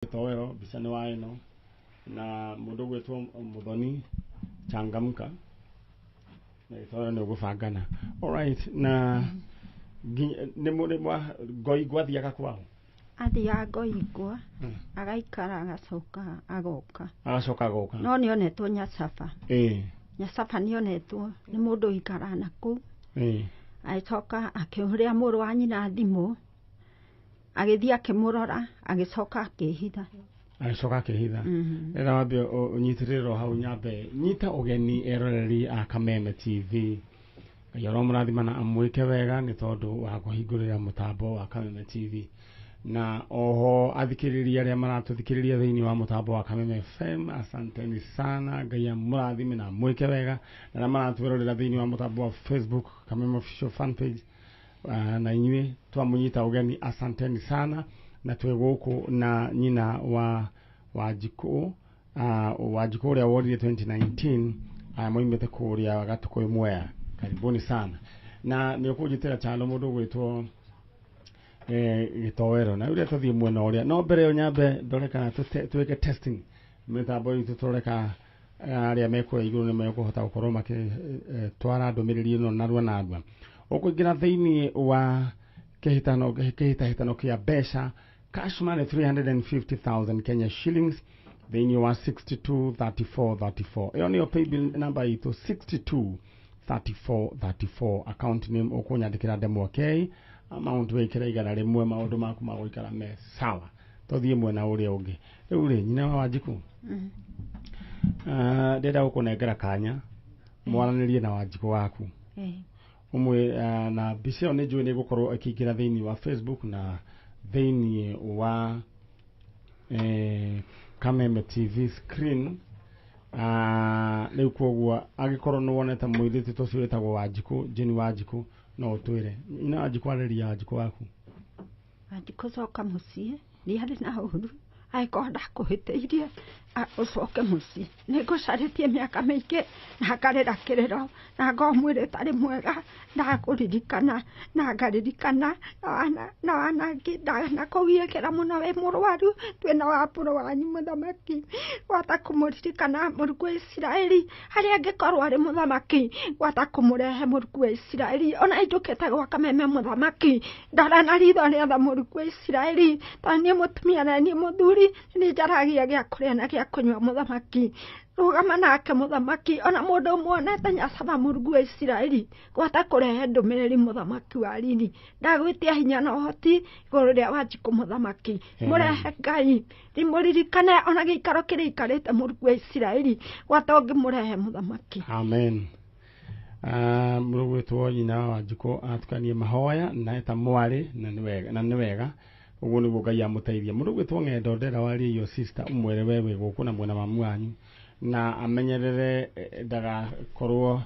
Gĩtoero mbica nĩ wa ĩno na mũndũ ũgwĩtwo Mũthoni changamka na gĩtoero nĩ ũgũbangana. Alright, na nĩ mũrĩ mwa Ngoingwa athiaga kwao? Athiaga Ngoingwa, agaikara, agacoka agoka. Agacoka agoka. No nĩonetwo Nyacaba. Nyacaba nĩonetwo nĩ mũndũ ũikaraga na kũu. Agĩcoka akĩhũrĩra mũrũ wa nyina thimũ, agĩthiĩ akĩmũrora, agĩcoka akĩhitha. Agĩcoka akĩhitha. Rĩrĩa wambe ũnyitĩrĩre o hau, nyambe nyita ũgeni eroreri a Kameme TV. Ngai aromũrathima na amwĩke wega nĩ tondũ wa kũhingũrĩra mũtambo wa Kameme TV. Na oho athikĩrĩria arĩa maratũthikĩrĩria thĩinĩ wa mũtambo wa Kameme FM, asanteni sana. Ngai amũrathime na amwĩke wega. Na arĩa maratwĩrorera thĩinĩ wa mũtambo wa Facebook, Kameme Official Fan Page, na inyuĩ twamũnyita ũgeni, asanteni sana. Na twĩ gũkũ na nyina wa Wanjikũ, Wanjikũ ũrĩa worire 2019, aya moimĩte kũrĩa Gatukũ Mwea. Karibuni sana. Na nĩ ũkũnjĩtĩra chano mũndũ ũgwĩtwo gĩtoero. Na rĩu tũthiĩ mwena ũrĩa, no mbere ĩyo nyambe ndore kana twĩke testing mĩtambo itũ, tũrore kana arĩa me kũrĩa igũrũ nĩ mekũhota gũkorwo makĩtwara ndũmĩrĩri ĩno narua narua. Ũkũingĩra thĩinĩ wa kĩhĩtano, kĩhĩtahĩtano kĩa mbeca, cash money 350,000 Kenya shillings thĩinĩ wa 62 34 34. Ĩyo nĩyo paybill number itũ, 62 34 34. Account name ũkũnyandĩkĩra Ndemwa K, amount wĩkĩre 100, maũndũ maku magũikara me sawa. Tũthiĩ mwena ũrĩa ũngĩ. Rĩu rĩ, nyina wa Wanjikũ, ndĩrenda gũkũnengera kanya mwaranĩrie na Wanjikũ waku. Ũmwe na mbica ĩyo nĩ njũĩ nĩ ĩgũkorwo ĩkĩingĩra thĩinĩ wa Facebook na thĩinĩ wa Kameme TV screen. Rĩu koguo angĩkorwo nĩ wonete mũirĩtu ta ũcio wĩtagwo Wanjikũ, Jane Wanjikũ, no ũtwĩre. Nyina Wanjikũ, arĩria Wanjikũ waku. Wanjikũ, coka mũciĩ, ndiarĩ na ũru. Angĩkorwo ndakũhĩtĩirie, ũcoke mũciĩ. Nĩ ngũcarĩtie mĩaka mĩingĩ na ngarĩra kĩrĩro na ngorwo mwĩrĩ ũtarĩ mwega, ndakũririkana na ngaririkana na wanangi ndanakũgiĩkĩra mũno wĩ mũrwaru, twĩna wambũrũ wanyu mũthamaki. Gwata kũmũririkana mũrukũ wa Isiraeli harĩa angĩkorwo arĩ mũthamaki, gwata kũmũrehe mũrukũ wa Isiraeli. Ona indũkĩte gwa Kameme mũthamaki, ndora na ritho rĩa tha mũrukũ wa Isiraeli, tondũ niĩ mũtumia na niĩ mũthuri nĩ njaragia gĩa kũrĩa na gĩa kũnyua mũthamaki. Rũgama nake mũthamaki, ona mũndũ ũmuonete Nyacaba mũrukũ wa Isiraeli, gwata kũrehe ndũmĩrĩri mũthamaki wa riri. Ndagwĩtia hinya na ũhoti igũrũ rĩa Wanjikũ mũthamaki. Mũrehe Ngai, rimũririkane ona gĩikaro kĩrĩa aikarĩte mũrukũ wa Isiraeli, gwata ũngĩmũrehe mũthamaki. Amen. Mũrũgwĩtwo nyina wa Wanjikũ atukanie mahoya na eta mwarĩ, na nĩ wega, na nĩ wega ũguo nĩguo Ngai amũteithia. Mũndũ ũgwĩtwo Ng'endo, ndera warie your sister, ũmwĩre we wĩ gũkũ na mwena mamu wanyu, na amenyerere ndagakorwo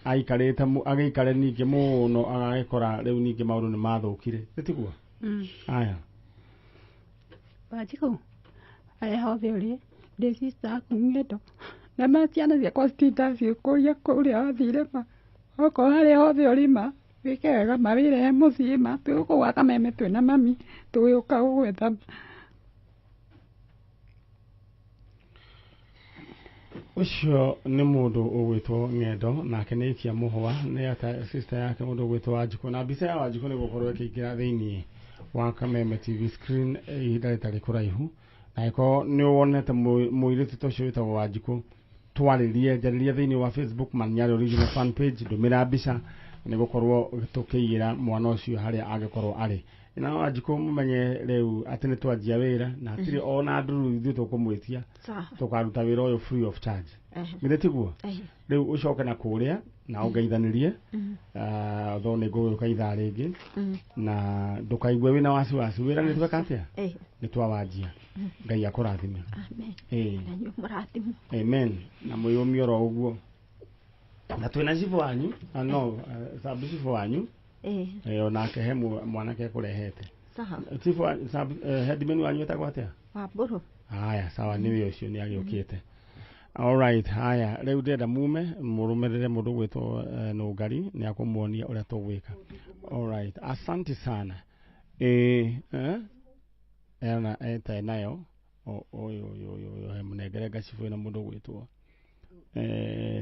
aikarĩte agĩikare ningĩ mũno agagĩkora rĩu ningĩ maũndũ nĩ mathũkire, nĩ tiguo? Aya. Wanjikũ, harĩa hothe ũrĩ, ndĩ sister aku Ng'endo, na ma ciana ciakwa citinda ciĩkũria kũrĩa wathire ma, okorwo harĩa hothe ũrĩ ma, wĩke wega ma, wĩrehe mũciĩ ma, twĩ gũkũ gwa Kameme twĩna mami, tũgĩũka gũgwetha. Ũcio nĩ mũndũ ũgwĩtwo Ng'endo, nake nĩ aikia mũhwa nĩ ata sister yake mũndũ ũgwĩtwo Wanjikũ, na mbica ya Wanjikũ nĩ gũkorwo ĩkĩingĩra thĩinĩ wa Kameme TV screen ihinda rĩtarĩ kũraihu. Na angĩkorwo nĩ wonete mũirĩtu ta ũcio wĩtagwo Wanjikũ, twarĩrie, njarĩrie thĩinĩ wa Facebook Manyari Original Fan Page, ndũmĩra mbica nĩ gũkorwo tũkĩigĩra mwana ũcio harĩa angĩkorwo arĩ. Na Wanjikũ, mũmenye rĩu atĩ nĩ twanjia wĩra na hatirĩ ona nduru ithuĩ tũkũmwĩtia. Tũkaruta wĩra ũyũ free of charge. Githĩ tiguo? Rĩu ũcoke na kũrĩa na ũngeithanĩrie, tho nĩ ngũgĩũka ithaa rĩngĩ, na ndũkaigue wĩna wasiwasi, wĩra nĩ tweka atĩa, nĩ twawanjia. Ngai akũrathime. Amen. Ĩĩ. Na inyuĩ mũrathimwo. Amen. Na mwĩyũmie oro ũguo, na twĩna cibũ wanyu, no sabu cibũ wanyu. Onake he mwanake ekũrehete. Cibũ headman wanyu etagwo atĩa? Wambũrũ. Haya, sawa, nĩwe ũcio nĩ agĩũkĩte. Alright, haya, rĩu ndĩrenda mume mũrũmĩrĩre mũndũ ũgwĩtwo Nũngari, nĩ akũmuonia ũrĩa tũgwĩka. Alright, asante sana. ena etae nayo ũyũ ũyũ ũyũ ũyũ he mũnengere ngacibũ ĩno mũndũ ũgwĩtwo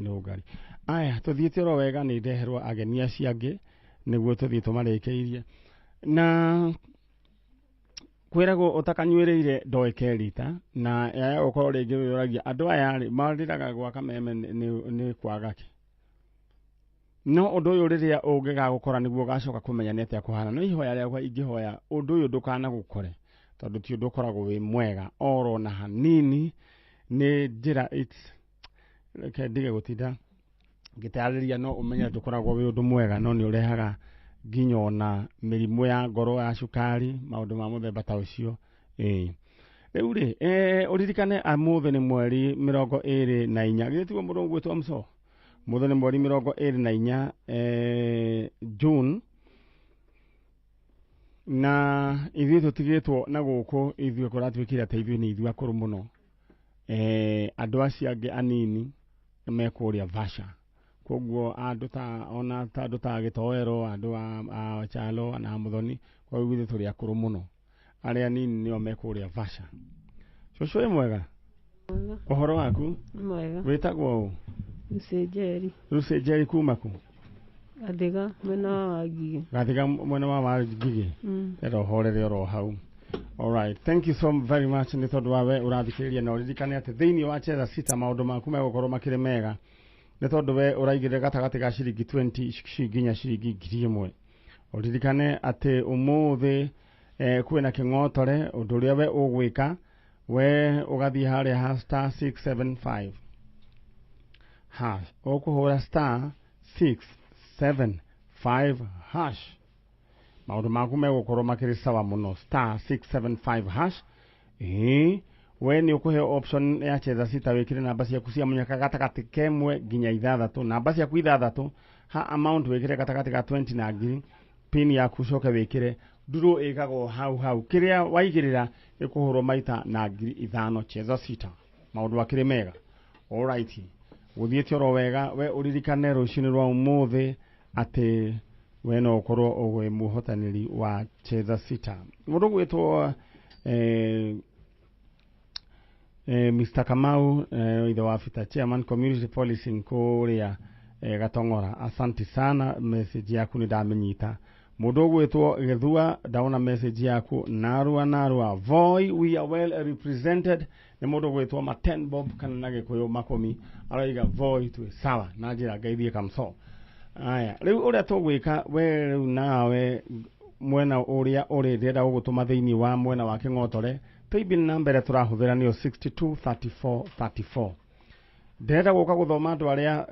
nĩ ũngari. Aya, tũthiĩte oro wega, nĩ ndeherwo ageni acio angĩ nĩguo tũthiĩ tũmarĩkĩirie na kwĩragwo ũtakanyuĩrĩire ndoĩ kerita na yaya gũkorwo rĩngĩ wĩyũragia andũ aya rĩ marĩraga gwa Kameme nĩ kwaga kĩ. No ũndũ ũyũ rĩrĩa ũngĩgagũkora nĩguo ũgacoka kũmenya nĩ atĩa kũhana. No ihoya rĩakwa ingĩhoya ũndũ ũyũ ndũkanagũkore, tondũ ti ũndũ ũkoragwo wĩ mwega oro na hanini. Nĩ njĩra reke ndige gũtinda ngĩtarĩria, no ũmenye ndũkoragwo wĩ ũndũ mwega, no nĩ ũrehaga nginya ona mĩrimũ ya ngoro, ya cukari, maũndũ ma mũthemba ta ũcio. Ĩĩ, rĩu rĩ ũririkane ũmũthĩ nĩ mweri 24, githĩ tiguo mũndũ ũgwĩtwo Mso? Mũthĩ nĩ mweri 24 June, na ithuĩ tũtigĩtwo na gũkũ ithuĩ kũratuĩkire atĩ ithuĩ nĩ ithuĩ akũrũ mũno. Andũ acio angĩ anini me kũrĩa Vasha, koguo andũ ta ona ta andũ ta Gĩtoero, andũ a Chalo na Mũthoni, koguo ithuĩ tũrĩ akũrũ mũno, arĩa anini nĩo me kũrĩa Vasha. Cũcũ, wĩ mwega? Ũhoro waku? Mwega. Wĩtagwo ũ? Lucy Njeri. Lucy Njeri, kuma kũ? Gathiga, mwena wa Wangigĩ. Gathiga, mwena wa Wangigĩ. Ero horere oro hau. Alright, thank you so very much nĩ tondũ wa we ũrathikĩrĩria, na ũririkane atĩ thĩinĩ wa Cheza Sita maũndũ maku megũkorwo makĩrĩ mega nĩ tondũ we ũraigĩrĩra gatagatĩ ga ciringi 20 nginya ciringi 1,000. Ũririkane atĩ ũmũthĩ kwĩna kĩng'otore. Ũndũ ũrĩa we ũgwĩka, we ũgathiĩ harĩa ha star 675 hash, ũkũhũra star 675 hash, maũndũ maku megũkorwo makĩrĩ sawa mũno. Star 675 hash, ĩĩ, we nĩ ũkũheo option ya Cheza Sita, wĩkĩre namba ciaku cia mũnyaka gatagatĩ kemwe nginya ithathatũ, namba ciaku ithathatũ, ha amount wĩkĩre gatagatĩ ga 20 na ngiri, pin yaku ũcoke wĩkĩre nduro ĩkagwo hau hau, kĩrĩa waigĩrĩra ĩkũhũrwo maita na 5,000. Cheza Sita, maũndũ akĩrĩ mega. Alright, gũthiĩte oro wega. We ũririkane rũcinĩ rwa ũmũthĩ atĩ we no ũkorwo wĩ mũhotanĩri wa Cheza Sita. Mũndũ gwĩtwo Mr. Kamau, ithe wa Fita, chairman community policing kũrĩa Gatong'ora, asanti sana, message yaku nĩ ndamĩnyita. Mũndũ ũgwĩtwo Gĩthua, ndaona message yaku narua narua. Voi we are well represented nĩ mũndũ ũgwĩtwo Maten Bob, kana na Gĩkũyũ Makũmi, aroiga Voi twĩ sawa na njĩra ngeithie kamso. Aya, rĩu ũrĩa tũgwĩka, we rĩu nawe mwena ũrĩa ũrĩ ndĩrenda gũgũtũma thĩinĩ wa mwena wa kĩng'otore. Paybill number ĩrĩa tũrahũthĩra nĩyo 623434. Ndĩrenda gũka gũthoma andũ arĩa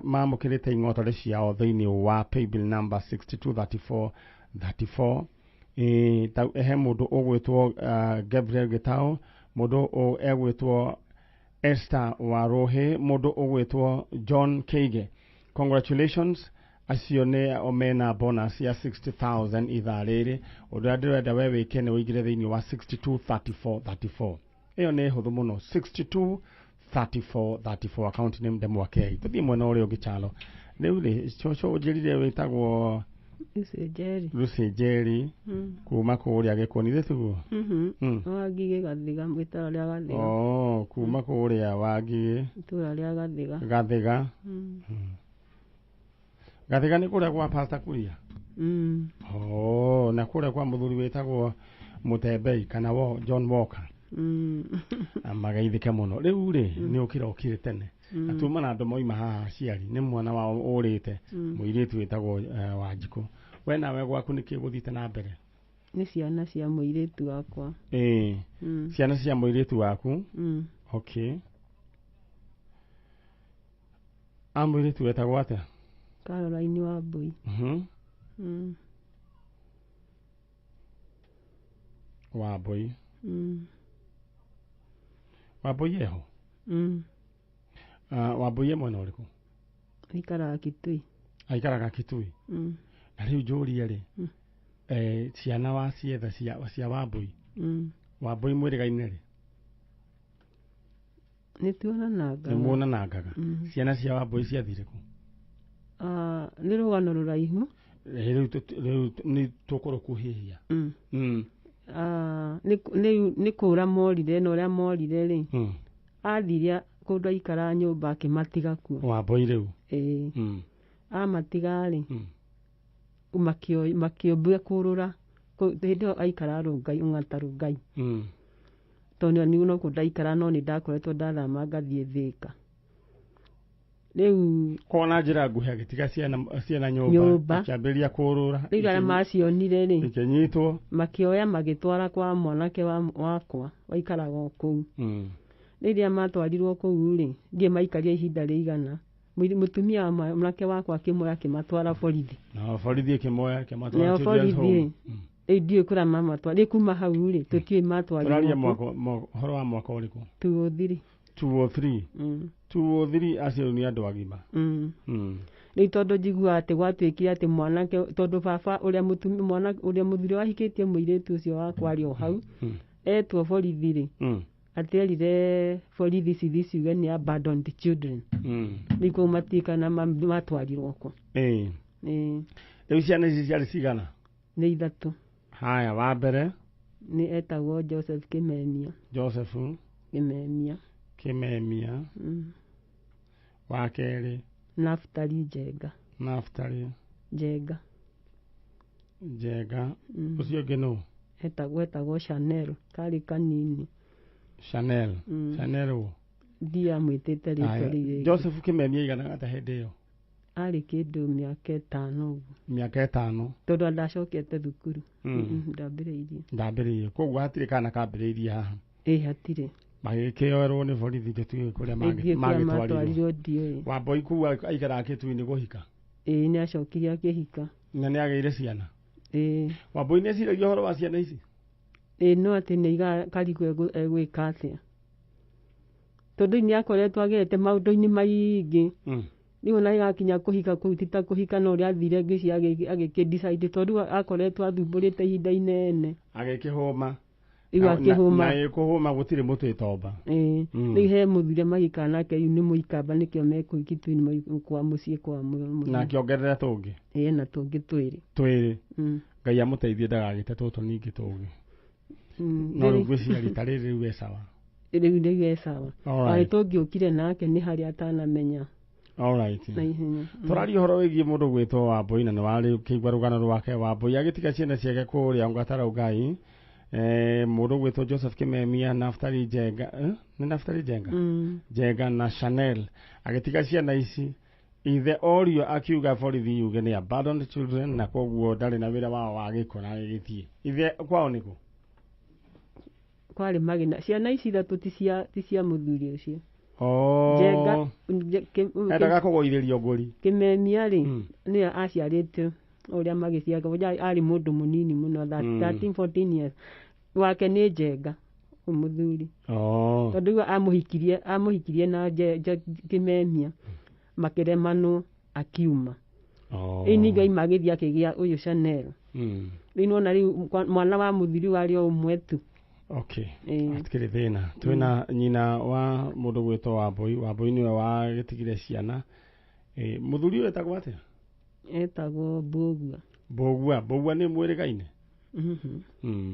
mamũkĩrĩte ing'otore ciao thĩinĩ wa paybill number 623434. He mũndũ ũgwĩtwo Gabriel Gĩtao, mũndũ egwĩtwo Esther Waruhi, mũndũ ũgwĩtwo John Keige. Congratulations, acio nĩ o mena bonus ya 60,000 ithaa rĩrĩ. Ũndũ ũrĩa ndĩrenda we wĩke nĩ ũingĩre thĩinĩ wa 623434, ĩyo nĩ hũthũ mũno, 623434, account name Ndemwa K. Tũthiĩ mwena ũrĩa ũngĩ Chalo. Rĩu rĩ, cũcũ ũnjĩrire wĩtagwo? Lucy Njeri. Lucy Njeri, kuma kũrĩa Gĩkũni, thĩ tiguo? Mhm. Wangigĩ, Gathiga, itũra rĩa Gathiga. Oh, kuma kũrĩa Wangigĩ. Itũra rĩa Gathiga. Gathiga. Gathiga nĩ kũrĩa kwa Pastor Kuria? Mm. Oh, na kũrĩa kwa mũthuri wĩtagwo Mũtembei kana wo John Walker. Magaithĩke mũno. Rĩu rĩ, nĩ ũkĩra ũkire tene na tuma na andũ moima haha, aciari nĩ mwana wao ũrĩte, mũirĩtu wĩtagwo Wanjikũ. We nawe gwaku nĩkĩ gũthiĩte na mbere? Nĩ ciana cia mũirĩtu wakwa. Ĩĩ. Ciana cia mũirĩtu waku. Okay, a mũirĩtu wetagwo atĩa? Caroline wa Mbui. Wambui. Wambui eho? Mm. Wambui e mwena ũrĩkũ? Aikaraga Kitui. Aikaraga Kitui. Na rĩu njũrie rĩ, ciana wacietha cia Wambui? Wambui mwĩrĩgaine rĩ? Nĩ tuonanangaga. Nĩ muonanangaga? Ciana cia Wambui ciathire kũ? Ah, nĩ rũgano rũraihu. Rĩu nĩ tũkũrũkuhĩhia. Nĩ kũra morire na ũrĩa morire rĩ, athire kũndũ aikaraga nyũmba akĩmatiga kuo. Wambũi rĩu. Ĩĩ. Amatiga rĩ, makĩũmbia kũrũra. Hĩndĩ ĩyo aikaraga Rũngai, Ong'ata Rũngai. Tondũ niĩ no kuo ndaikaraga no nĩ ndakoretwo ndathama ngathiĩ Thĩka. Rĩu Kwa na njĩra nguhĩ agĩtiga ciana nyũmba, Nyũmba. akĩambĩrĩria kũrũra. Rĩu arĩa macionire rĩ, ikĩnyitwo. Makĩoya magĩtwara kwa mwanake wakwa waikaraga o kũu. Rĩrĩa matwarirwo kũu rĩ, ndiĩ maikaria ihinda rĩigana. Mũtumia wa mwanake wakwa akĩmoya akĩmatwara borithi. Na borithi ĩkĩmoya ĩkĩmatwara Nayo children's borithi home. Rĩu ndiũĩ kũrĩa mamatwara. Rĩu kuma hau rĩ, tũtiũĩ matwarirwo Tũraria kũ. Ũhoro wa mwaka ũrĩkũ? 203. 203. 203, acio nĩ andũ agima. Rĩu tondũ njiguaga atĩ gwatuĩkire atĩ mwanake, tondũ baba ũrĩa mũtumia, mwana ũrĩa mũthuri wahikĩtie mũirĩtu ũcio wakwa arĩ o hau, etwo borithi rĩ, atĩ erire borithi cithi ciuge nĩ abandoned children. Rĩu kũu matikana matwarirwo kũ. Ĩĩ. Rĩu ciana ici ciarĩ cigana? Nĩ ithatũ. Haya, wa mbere? Nĩ etagwo Joseph Kimemia. Joseph Kimemia. Kimemia. Wa kerĩ? Naftali Njenga. Naftali Njenga. Njenga. Ũcio ũngĩ nũ? Etagwo Chanel, karĩ kanini. Chanel. Chanel ũ? Ndiamwĩtĩte rĩtwa Haya, rĩu rĩngĩ. Joseph Kimemia aiganaga atĩa hĩndĩ ĩyo? Arĩ kĩndũ mĩaka 5 ũguo. Mĩaka 5. Tondũ ndacokete thukuru. Ndambĩrĩirie. Ndambĩrĩirie. Koguo hatirĩ kana kambĩrĩirie haha. Ĩĩ, hatirĩ. Magĩkĩoerwo nĩ borithi tũtiũĩ kũrĩa Ithuĩ kũrĩa magĩtwarirwo. matwarirwo ndiũĩ. Wambũi kũu aikaraga Kĩtui nĩ kũhika? Ĩĩ, nĩ acokire akĩhika. Na nĩ agĩire ciana? Ĩĩ. Wambũi nĩ eciragia ũhoro wa ciana ici? Ĩĩ, no atĩ nĩ aigaga karigũ egwĩka atĩa. Tondũ nĩ akoretwo agerete maũndũ-inĩ maingĩ. Rĩu ona ĩgakinya kũhika kũu ti ta kũhika no ũrĩa athire ngwĩciria agĩkĩ decide tondũ akoretwo athumbũrĩte ihinda inene. Agĩkĩhũma. Rĩu akĩhũma. Na kũhũma gũtirĩ mũtĩ tomba. Ĩĩ. Rĩu he mũthuri magĩikara nake rĩu nĩ mũikamba nĩkĩo me kũu Kitui kwa mũciĩ kwa mũthuri. Na akĩongerera tũngĩ. Ĩĩ, na tũngĩ twĩrĩ. Twĩrĩ. Ngai amũteithie ndagagĩte tũtũ ningĩ tũngĩ. No rĩu ngwĩciria rita rĩrĩ rĩu e sawa. Rĩu e sawa. All right. Arĩ tũngĩũkire nake nĩ harĩa atanamenya. All right. Na ihenya. Tũraria ũhoro wĩgiĩ mũndũ gwĩtwo Wambũi na nĩ warĩ ũkĩigua rũgano rwake. Wambũi agĩtiga ciana ciake kũrĩa Ongata Ngai. Mũndũ gwĩtwo Joseph Kimemia, Naftali Njenga, nĩ Naftali Njenga? Njenga na Chanel. Agĩtiga ciana ici. Ithe orio akiuga borithi yuge nĩ abandoned children na koguo ndarĩ na wĩra wao wa gĩko na agĩgĩthiĩ. Ithe kwao nĩkũ? Kwarĩ magĩna. Ciana ici ithatũ ti cia mũthuri ũcio. Njenga, Endaga kũgũithĩrio ngũri. Kimemia rĩ, nĩwe aciarĩte ũrĩa magĩciarĩte, arĩ mũndũ mũnini mũno, 13, 14 years. Wake nĩ Njenga, mũthuri. Tondũ rĩu amũhikirie na Kimemia, makĩremanwo akiuma. Rĩu ningĩ aima agĩthiĩ akĩgĩa ũyũ Chanel. Rĩu nĩwona rĩu mwana wa mũthuri warĩ o ũmwe tu. Okay. Hatikĩrĩ thĩna. Twĩna nyina wa mũndũ gwĩtwo Wambũi. Wambũi nĩwe wagĩtigire ciana. Mũthuri ũyũ etagwo atĩa? Etagwo Mbũgua. Mbũgua. Mbũgua nĩ mwĩrĩgaine?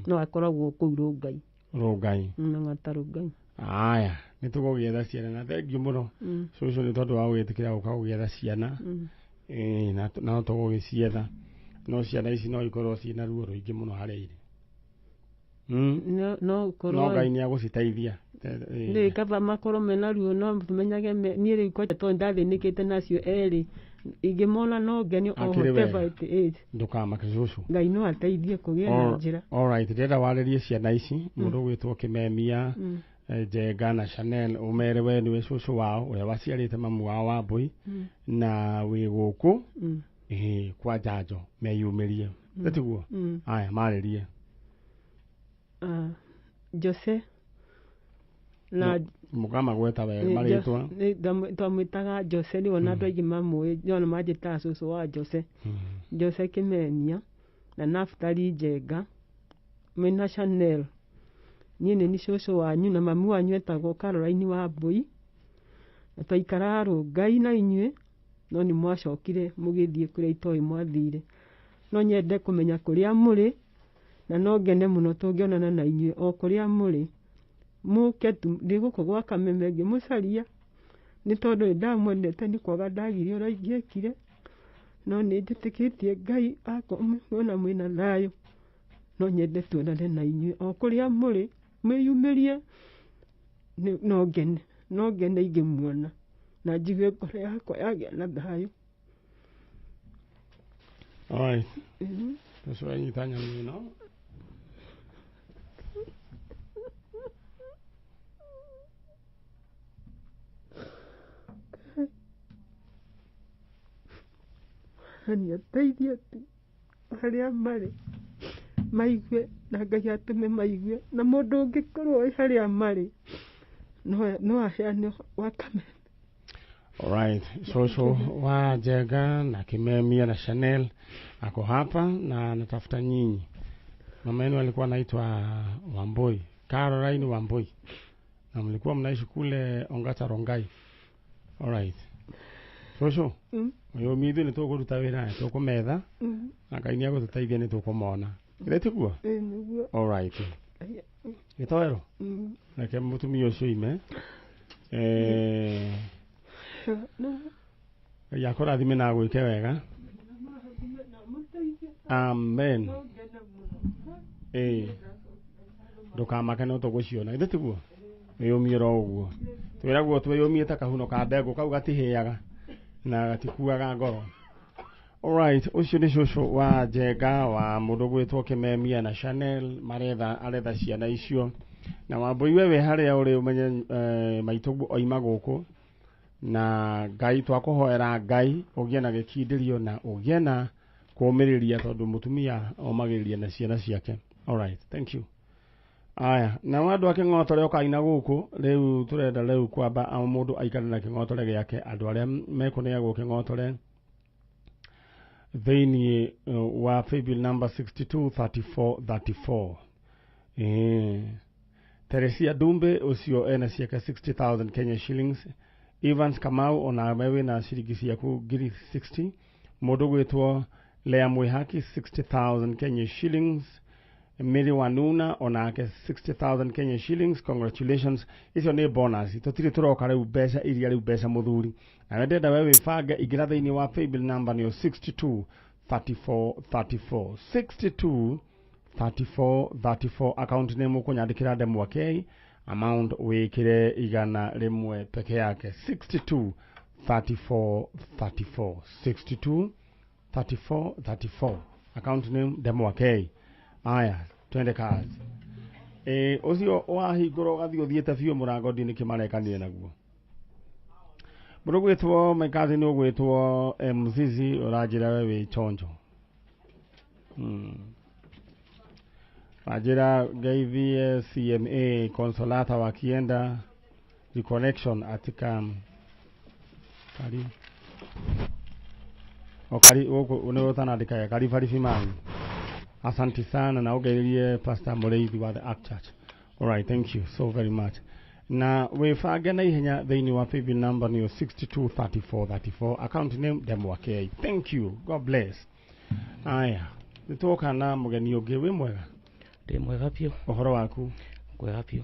No akoragwo kũu Rũngai. Rũngai. Ong'ata Rũngai. Aya, nĩ tũgũgĩetha ciana na thengiũ mũno. Cũcũ nĩ tondũ wa gũgĩtĩkĩra gũka gũgĩetha ciana. Na no tũgũgĩcietha. No ciana ici no ikorwo ciĩna ruo rũingĩ mũno harĩa irĩ. No, no korwo No Ngai nĩ agũciteithia. Nĩ kaba makorwo mena ruo no tumenyage niĩ rĩu kwanja tondũ ndathĩnĩkĩte nacio erĩ ingĩmona no ngenio o Akĩrĩ whatever wega. it is. Ndũkamake cũcũ. Ngai no ateithie kũgĩe na njĩra. All right, ndĩrenda warĩrie ciana ici mũndũ ũgwĩtwo Kimemia, Njenga na Chanel, ũmere we nĩwe cũcũ wao ũrĩa waciarĩte mamu wao Wambũi na wĩ gũkũ kwa njanjo meyumĩrie. Tiguo? Aya, marĩrie. Jose na Mũkamagweta wega marĩtwa. Twamwĩtaga Jose nĩ wona andũ aingĩ mamũĩ nĩona manjĩtaga cũcũ wa Jose. Jose Kimemia na Naftali Njenga mena Chanel. Niĩ nĩ cũcũ wanyu na mamu wanyu etagwo Caroline Wambũi. Na twaikaraga Rũngai na inyuĩ no nĩ mwacokire mũgĩthiĩ kũrĩa itoĩ mwathire. No nyende kũmenya kũrĩa mũrĩ Na no ngene mũno tũngĩonana na inyuĩ o kũrĩa mũrĩ. Mũke tu ndĩ gũkũ gwa Kameme ngĩmũcaria nĩ tondũ nĩ ndamwendete nĩ kwaga ndagire ũrĩa ingĩekire. No nĩ njĩtĩkĩtie Ngai akorwo mwĩna thayũ no nyende tuonane na inyuĩ o kũrĩa mũrĩ mwĩyumĩrie no ngene ingĩmuona na njigue ngoro yakwa yagĩa na thayũ. Alright. Ũcio wanyita nyamũ ĩno. Mwathani ateithie tu harĩa marĩ maigue na Ngai atũme maigue na mũndũ ũngĩkorwo wĩ harĩa marĩ no aheane gwa Kameme. Alright, Shosho wa Njenga na Kimemia na Chanel ako hapa na anatafuta nyinyi. Mama yenu alikuwa anaitwa Wamboi, Caroline Wamboi. Na mlikuwa mnaishi kule Ongata Rongai. Alright. Shosho, uyu mithu ni tukuruta wira, tukumetha. Na Ngai ni agũtũteithia nĩ tũkũmona. Githĩ tiguo? Nĩguo. Alright. Gĩtoero? Reke mũtumia ũcio ime. Ngai akũrathime na agwĩke wega. Amen. Ndũkamake no tũgũciona. Githĩ tiguo? Wĩyũmie oro ũguo. Twĩragwo twĩyũmie ta kahuno ka ndengũ kau gatihĩaga na gatikuaga ngoro. Alright, ũcio nĩ cũcũ wa Njenga wa mũndũ gwĩtwo Kimemia na Chanel maretha aretha ciana icio. Na Wambui we wĩ harĩa ũrĩ ũmenye maitũguo oima gũkũ na Ngai twakũhoera Ngai ũgĩe na gĩkindĩrio na ũgĩe na kũũmĩrĩria tondũ mũtumia omagĩrĩria na ciana ciake. Alright, thank you. Aya, nao andũ a kĩng'otore ũkai na gũkũ rĩu tũrenda rĩu kwamba o mũndũ aikare na kĩng'otore gĩake andũ arĩa mekũneagwo kĩng'otore thĩinĩ wa paybill number 623434. Teresia Dumbe ũcio ena ciake 60,000 Kenya shillings. Evans Kamau ona wewe na ciringi ciaku ngiri 60. Mũndũ gwĩtwo Lea Mwihaki 60,000 Kenya shillings. Mary Wanuna onake 60,000 Kenya shillings. Congratulations. Icio nĩ bonus. Tũtirĩ tũroka rĩu mbeca iria rĩu mbeca mũthuri. Na we ndĩrenda we wĩbange ingĩra thĩinĩ wa paybill number nĩyo 623434. 623434 account name ũkũnyandĩkĩra Ndemwa K amount wĩkĩre 100 peke yake. 623434. 623434 account name Ndemwa K. Aya, twende kazi. Ũcio wahingũra ũgathiĩ ũthiĩte biũ mũrango ndi nĩkĩ marekanire naguo. Mũndũ gwĩtwo my cousin ũgwĩtwo Mzizi ũranjĩra we wĩ chonjo. Wanjĩra ngeithie CMA Consolata wakienda reconnection atika kari okari gũkũ nĩ ũtanandĩka kari baribi mani. Asante sana na ũgeithie Pastor Mũrĩithi wa the Ark Church. All right, thank you so very much. Na wĩbange na ihenya thĩinĩ wa paybill number nĩyo 623434 account name Ndemwa K. Thank you. God bless. Aya, nĩtwoka na mũgeni ũngĩ wĩ mwega. Ndĩ mwega biũ. Ũhoro waku? Mwega biũ.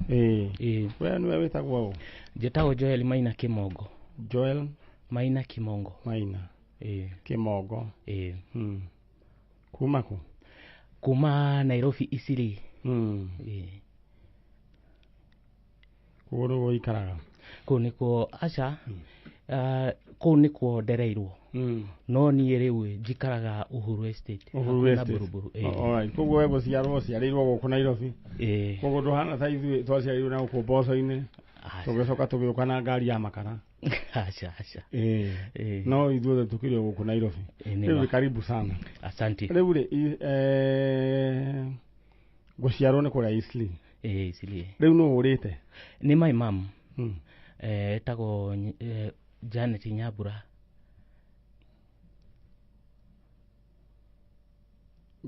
We nĩwe wĩtagwo ũ? Njĩtagwo Joel Maina Kĩmongo. Joel Maina Kĩmongo. Maina Kĩmongo. Kuma kũ? Kuma Nairobi Isili. Kũu nĩguo ũikaraga? Kũu nĩkuo aca. Kũu nĩkuo ndereirwo. No niĩ rĩu njikaraga Uhuru Estate. Uhuru Estate. Alright. Koguo we gũciarwo ũciarĩirwo gũkũ Nairobi. Koguo ndũhana ta ithuĩ twaciarĩirwo na gũkũ mboco-inĩ. Tũgĩcoka tũgĩũka na ngari ya makara. Aca aca. No ithuothe tũkĩrĩ gũkũ Nairobi. Rĩu karibu sana. Asante. Rĩu rĩ gũciarwo nĩ kũrĩa Eastleigh. Eastleigh. Rĩu nũ ũrĩte? Nĩ my mom. Etagwo Janet Nyambura.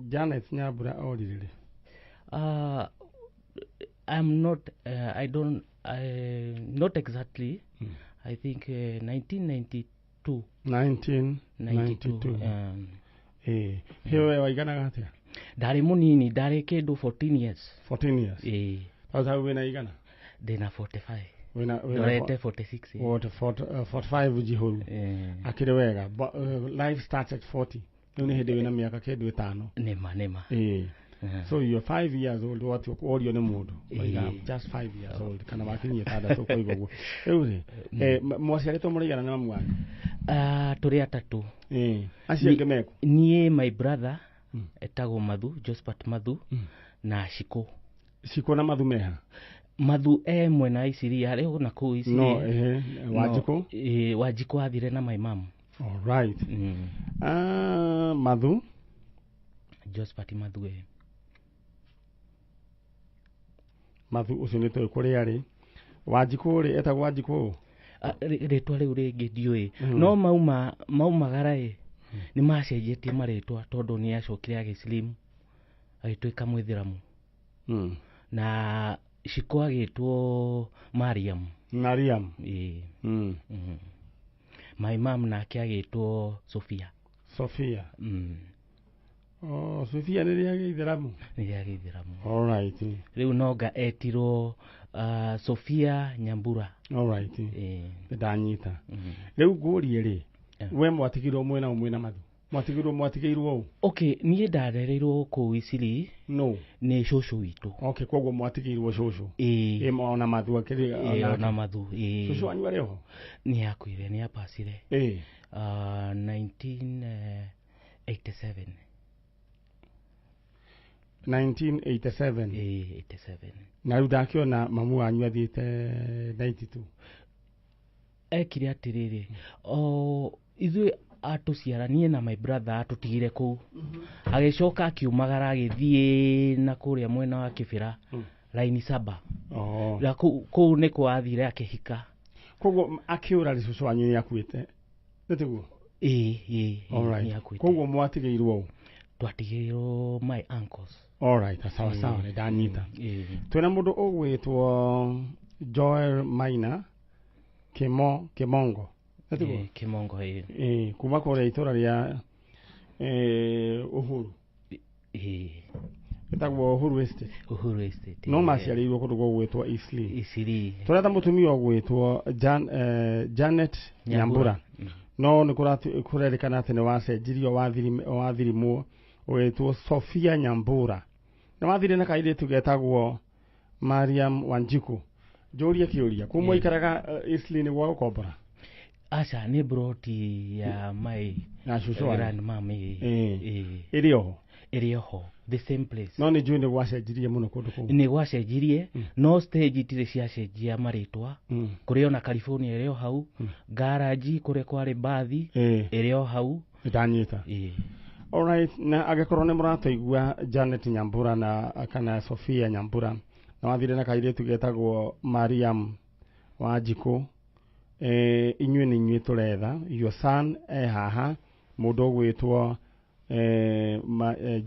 Janet Nyambura orire rĩ? I'm not I don't not exactly. I think 1992. 1992. Hiyo we waiganaga atĩa? Ndarĩ mũnini, ndarĩ kĩndũ 14 years. 14 years. Ĩĩ. Sasa wĩna igana? Ndĩna 45. Wĩna Ndorete 46. Ĩĩ. What, 45 njihũru. Akĩrĩ wega. But, life starts at 40. Rĩu nĩ hĩndĩ wĩna mĩaka kĩndũ ĩtano. Nĩma nĩma. Ĩĩ. So you're 5 years old, what worio nĩ mũndũ. Oiga, Ĩĩ. just 5 years old kana wakinyia ĩtandatũ koiga ũguo. Rĩu rĩ, mwaciarĩtwo mũrĩ igana na mamu wanyu? Tũrĩ atatũ. Ĩĩ. Acio angĩ mekũ? Niĩ my brother etagwo Mathu, Josephat Mathu, na Shiko. Shiko na Mathu meha? Mathu e mwena wa Isiria, rĩu na kũu Isiria. No, ehe, Wanjikũ? Ĩĩ, Wanjikũ athire na my mom. All right. Mathu? Josephat Mathu, ĩĩ. Mathu ũcio nĩ tũĩ kũrĩa arĩ. Wanjikũ rĩ, etagwo Wanjikũ? Rĩtwa rĩu rĩngĩ ndiũĩ. No maumagara ĩ, nĩ macenjetie marĩtwa tondũ nĩ acokire agĩslim, agĩtuĩka mwĩthĩramu. Na Shiko agĩtwo Mariam. Mariam. Ĩĩ. My mom nake agĩtwo Sofia. Sofia. Oh, Sofia nĩ rĩa gĩithĩramu? Nĩ rĩa gĩithĩramu. All right. Rĩu nonga etirwo Sofia Nyambura. All right. Ĩĩ. Ndanyita. Rĩu ngũrie rĩ, we mwatigirwo mwena ũmwe na Mathu? Mwatigirwo mwatigĩirwo ũ? Okay, niĩ ndarereirwo kũu Isili. No. Nĩ cũcũ witũ. Okay, koguo mwatigĩirwo cũcũ. Ĩĩ. Ĩ, ona Mathu akĩrĩ, Ĩĩ, ona Mathu, ĩĩ. Cũcũ wanyu arĩ oho? Nĩ akuire, nĩ apacire. Ĩĩ. 1987. 1987. Ĩĩ, 87. Na rĩu ndakĩona mamu wanyu athiĩte 92. Ekire atĩrĩrĩ, o ithuĩ atũciara niĩ na my brother atũtigire kũu. Agĩcoka akiumagara agĩthiĩ na kũrĩa mwena wa Kĩbĩra, raini saba. Na kũu nĩkuo athire akĩhika. Koguo akĩũra rĩ, cũcũ wanyu nĩ akuĩte? Nĩ tiguo? Ĩĩ, ĩĩ, All right. nĩ akuĩte. Koguo mwatigĩirwo ũ? Twatigĩirwo my uncles. All right, sawa sawa, nĩ ndanyita. Twĩna mũndũ ũgwĩtwo Joel Maina Kimongo. Nĩ tiguo? Kimongo, ĩĩ. Ĩĩ, kuma kũrĩa itũra rĩa Uhuru. Ĩĩ. Ĩtagwo Uhuru Estate. Uhuru Estate. No maciarĩirwo kũndũ gũgwĩtwo Eastleigh. Eastleigh. Tũretha mũtumia ũgwĩtwo Janet Nyambura. No nĩ kũrerĩkana atĩ nĩ wacenjirio, wathirimwo ũgĩtwo Sofia Nyambura. Nĩ wathire na kairĩtu getagwo Mariam Wanjiku. Njũrie kĩũria, kũu mwaikaraga Eastleigh nĩ gwa gũkombora? Aca, nĩ broti ya my Na cũcũ wanyu. grandmam, ĩĩ. Ĩrĩ oho? Ĩrĩ oho, the same place. No nĩ njũĩ nĩ gwacenjirie mũno kũndũ kũu. Nĩ gwacenjirie, no stage itirĩ ciacenjia marĩtwa. Kũrĩ ona California ĩrĩ o hau, garage kũrĩa kwarĩ bathi ĩrĩ o hau. Ndanyita. Ĩĩ. All right, na angĩkorwo nĩ mũratũigua Janet Nyambura na kana Sofia Nyambura, na wathire na kairĩtu getagwo Mariam Wanjikũ, inyuĩ nĩ inyuĩ tũretha. Your son e haha, mũndũ ũgwĩtwo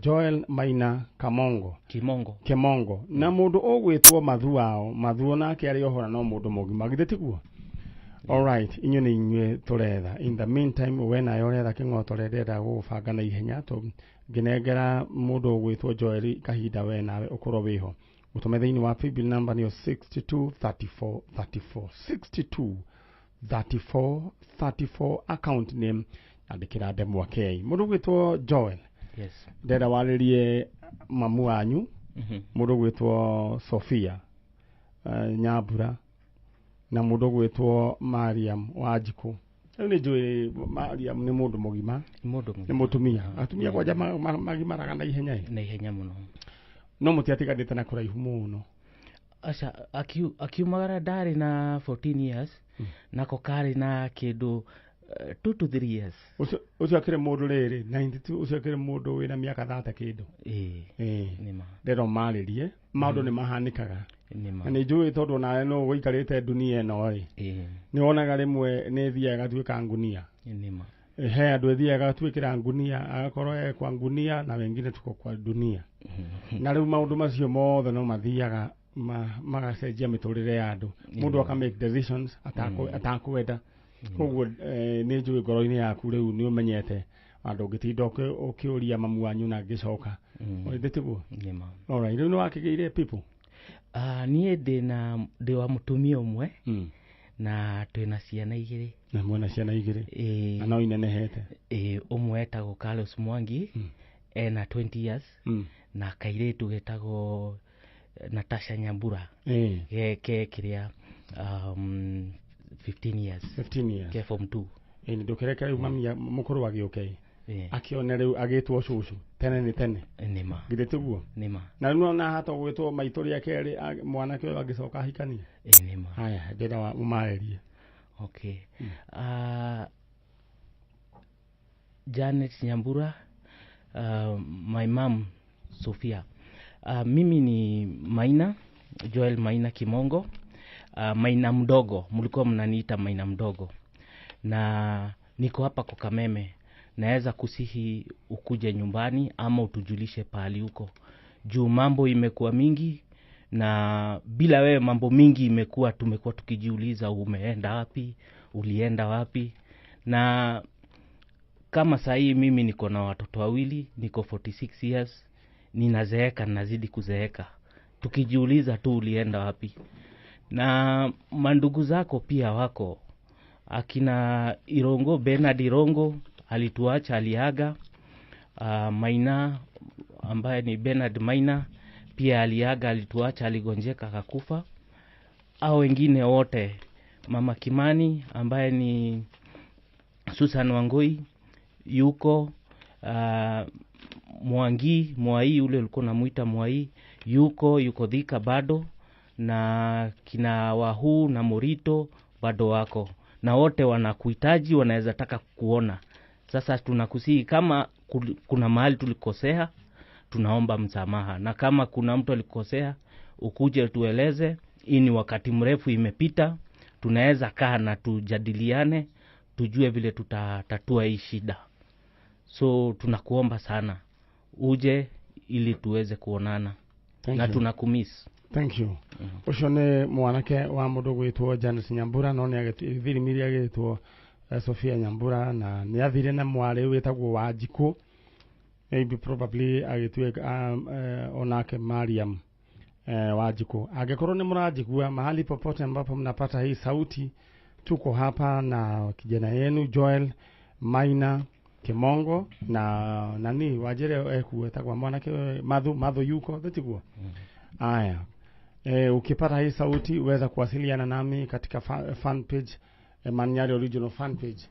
Joel Maina Kamongo. Kimongo. Kimongo. Na mũndũ ũgwĩtwo Mathu wao, Mathu onake arĩ oho na no mũndũ mũgima, githĩ tiguo? All right, inyuĩ nĩ inyuĩ tũretha. In the meantime, we nawe ũretha kĩng'otore, ndĩrenda gũgũbanga na ihenya, ngĩnengera mũndũ ũgwĩtwo Joel kahinda we nawe ũkorwo wĩho. Ũtũme thĩinĩ wa paybill number nĩyo 62 34 34. 62 34 34 account name, andĩkĩra Ndemwa K. Mũndũ ũgwĩtwo Joel. Yes. Ndĩrenda warĩrie mamu wanyu, mũndũ ũgwĩtwo Sofia Nyambura na mũndũ ũgwĩtwo Mariam Wanjikũ. Rĩu nĩ njũĩ Mariam nĩ mũndũ mũgima. Mũndũ Nĩ mũtumia. Atumia kwanja magimaraga na ihenya ĩ. Na ihenya mũno. No mũtiatiganĩte na kũraihu mũno. Aca, akiumagara ndarĩ na 14 years, nako karĩ na kĩndũ 2 to 3 years. Ũcio akĩrĩ mũndũ rĩrĩ, 92, ũcio akĩrĩ mũndũ wĩna mĩaka 30 kĩndũ. Ĩĩ. Nĩma. Ndĩrenda ũmarĩrie, maũndũ nĩ mahanĩkaga. Nĩma. Na nĩ njũĩ tondũ nawe no ũikarĩte dunia ĩno ĩ. Nĩ wonaga rĩmwe nĩ ĩthiaga ĩgatuĩka ngunia. Nĩma. He andũ ĩthiaga ĩgatuĩkĩra ngunia, agakorwo e kwa ngunia na wengine tuko kwa dunia. Na rĩu maũndũ macio mothe no mathiaga magacenjia mĩtũrĩre ya andũ. Mũndũ aka make decisions atakwenda. Koguo nĩ njũĩ ngoro-inĩ yaku rĩu nĩ ũmenyete andũ ũngĩtinda ũkĩũria mamu wanyu na ngĩcoka. Githĩ tiguo? Nĩma. Alright, rĩu nĩ wakĩgĩire people? Niĩ ndĩna ndĩ wa mũtumia ũmwe na twĩna ciana igĩrĩ. Na mwena ciana igĩrĩ? Ĩĩ. Na no inenehete? Ĩĩ, ũmwe etagwo Carlos Mwangi, ena 20 years, na kairĩtu getagwo Natasha Nyambura, ge kĩrĩa 15 years. 15 years. Ke form 2. Ĩĩ, ndũkĩreke rĩu mami mũkũrũ agĩũke Ĩĩ. akĩone rĩu agĩtwo cũcũ tene nĩ tene. Nĩma. Githĩ tiguo? Nĩma. Na rĩu nona hata gwĩtwo maitũ rĩa kerĩ, mwanake ũyũ angĩcoka ahikanie. Ĩĩ, nĩma. Haya, ndĩrenda ũmarĩrie. Okay. Janet Nyambura, my mom Sophia. Mimi ni Maina, Joel Maina Kimongo. Maina mdogo, mlikuwa mnaniita Maina mdogo. Na niko hapa kwa Kameme. Naweza kusihi ukuje nyumbani ama utujulishe pahali huko. Juu mambo imekuwa mingi na bila wewe mambo mingi imekuwa, tumekuwa tukijiuliza umeenda wapi, ulienda wapi. Na kama sahii mimi niko na watoto wawili, niko 46 years, ninazeeka, nazidi kuzeeka. Tukijiuliza tu ulienda wapi. Na mandugu zako pia wako, akina Irongo, Bernard Irongo alituacha, aliaga. Maina ambaye ni Bernard Maina pia aliaga, alituacha, aligonjeka akakufa. Au wengine wote, Mama Kimani ambaye ni Susan Wangui yuko, Mwangi Mwai ule ulikuwa unamuita Mwai yuko Thika bado, na kina Wahu na Morito bado wako, na wote wanakuhitaji, wanaweza taka kukuona. Sasa tunakusihi kama kuna mahali tulikosea, tunaomba msamaha, na kama kuna mtu alikosea ukuje tueleze. Hii ni wakati mrefu imepita, tunaweza kaa na tujadiliane, tujue vile tutatatua hii shida. So tunakuomba sana uje ili tuweze kuonana. Thank na you. Tunakumiss. Thank you. Ũcio nĩ mwanake wa mũndũ gwĩtwo Janet Nyambura, no nĩ thirimiri agĩtwo Sophia Nyambura, na nĩ athire na mwarĩ wĩtagwo Wanjikũ, maybe probably agĩtuĩka onake Mariam Wanjikũ. Angĩkorwo nĩ mũranjigua mahali popote ambapo mnapata hii sauti, tuko hapa na kijana yenu Joel Maina Kimongo na nani Wanjere ekuetagwa mwanake Madhu yuko thĩtiguo? Aya. Ukipata hii sauti uweza kuwasiliana nami katika fan page, Manyari original fan page.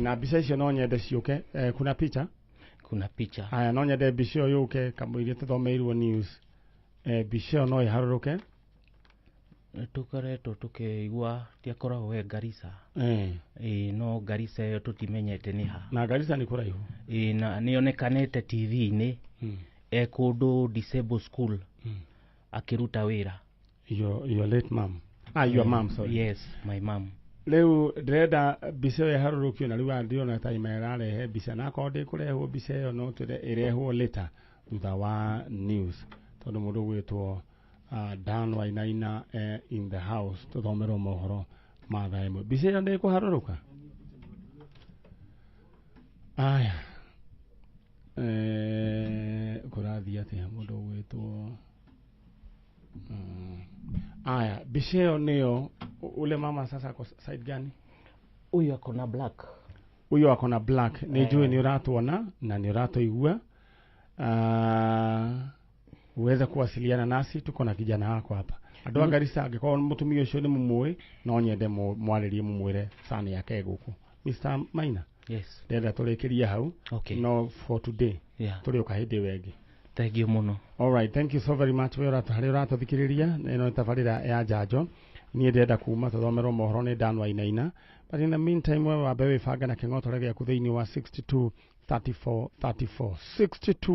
Na mbica icio no nyende ciũke. Kuna picha? Kuna picha. Aya, no nyende mbica ĩyo yũke kamũiria tũthomeirwo news. Mbica ĩyo no ĩharũrũke. Tũkoretwo tũkĩigua tiakoragwo we Garissa. No Garissa ĩyo tũtimenyete nĩ ha. Na Garissa nĩ kũraihu. Na nĩonekanĩte TV-inĩ, kũndũ disabled school, akĩruta wĩra. Your late mom. Your mom, sorry. Yes, my mom. Rĩu ndĩrenda mbica ĩyo ĩharũrũkio, na rĩu ndĩrona ta ĩrarehe mbica, na akorwo ndĩkũrehwo mbica ĩyo no twĩre ĩrehwo later thutha wa news, tondũ mũndũ gwĩtwo Dan Wainaina in the house tũthomerwo mohoro ma thaa ĩmwe. Mbica ĩyo ndĩkũharũrũka. Aya, kũrathiĩ atĩa mũndũ gwĩtwo Aya, mbica ĩyo nĩyo ule mama sasa ako side gani? Huyu ako na black. Huyu ako na black. Nĩ njũĩ nĩ ũratuona na nĩ ũratũigua. Uweze kuwasiliana nasi, tuko na kijana wako hapa. Andũ a Garissa, angĩkorwo mũtumia ũcio nĩ mũmũĩ, no nyende mwarĩrie mũmwĩre sani yake gũkũ. Mr. Maina. Yes. Ndĩrenda tũrĩkĩrie hau. Okay. No for today. Yeah. Tũrĩũka hĩndĩ ĩyo ĩngĩ. Thank you mũno. All right, thank you so very much. We harĩa ũratũthikĩrĩria, ĩno nĩ tabarĩra ya njanjo. Niĩ ndĩrenda kuma tũthomerwo mohoro nĩ Dan Wainaina. But in the meantime, we wambe wĩbange na kĩng'otore gĩaku thĩinĩ wa 62 34 34 62.